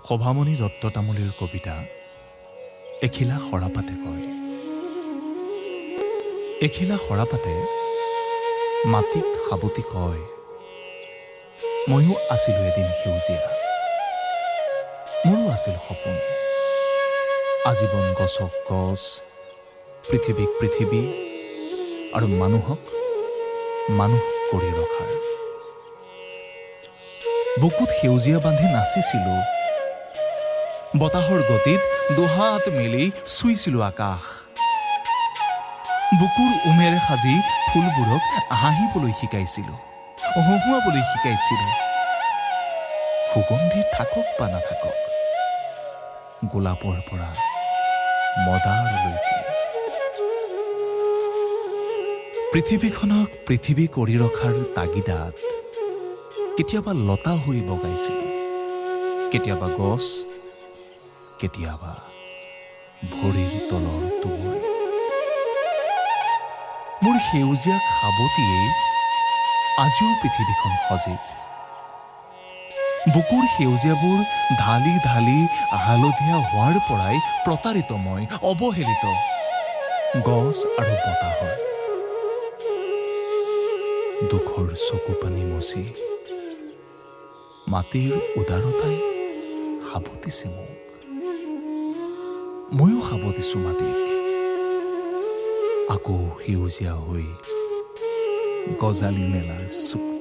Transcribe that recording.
সভামণি দত্ত তামুলীৰ কবিতা এখিলা সৰাপাতে কয়। এখিলা সৰাপাতে মাটিক সাৱটি কয়, ময়ো আছিলোঁ এদিন সেউজীয়া, মোৰো আছিল সপোন, আজীৱন গছক গছ, পৃথিৱীক পৃথিৱী আৰু মানুহক মানুহ কৰি ৰখাৰ। বুকুত সেউজীয়া বান্ধি নাচিছিলোঁ, বতাহৰ গতিত দুহাত মেলি চুইছিলোঁ আকাশ। বুকুৰ উমেৰে সাজি ফুলবোৰক হাঁহিবলৈ শিকাইছিলোঁ, হঁহুৱাবলৈ শিকাইছিলোঁ। সুগন্ধি থাকক বা নাথাকক, গোলাপৰ পৰা মদাৰলৈকে পৃথিৱীখনক পৃথিৱী কৰি ৰখাৰ তাগিদাত কেতিয়াবা লতা হৈ বগাইছিলোঁ, কেতিয়াবা গছ, কেতিয়াবা ভৰিৰ তলৰ তুবৰি। মোৰ সেউজীয়াক সাৱটিয়েই আজিও পৃথিৱীখন সজীৱ। বুকুৰ সেউজীয়াবোৰ ঢালি ঢালি হালধীয়া হোৱাৰ পৰাই প্ৰতাৰিত মই, অৱহেলিত গছ আৰু বতাহৰ। দুখৰ চকু পানী মচি মাটিৰ উদাৰতাই সাৱটিছে মোক, ময়ো সাৱটিছো মাটিক। আকৌ সেউজীয়া হৈ গজালি মেলাৰ চুক্তি।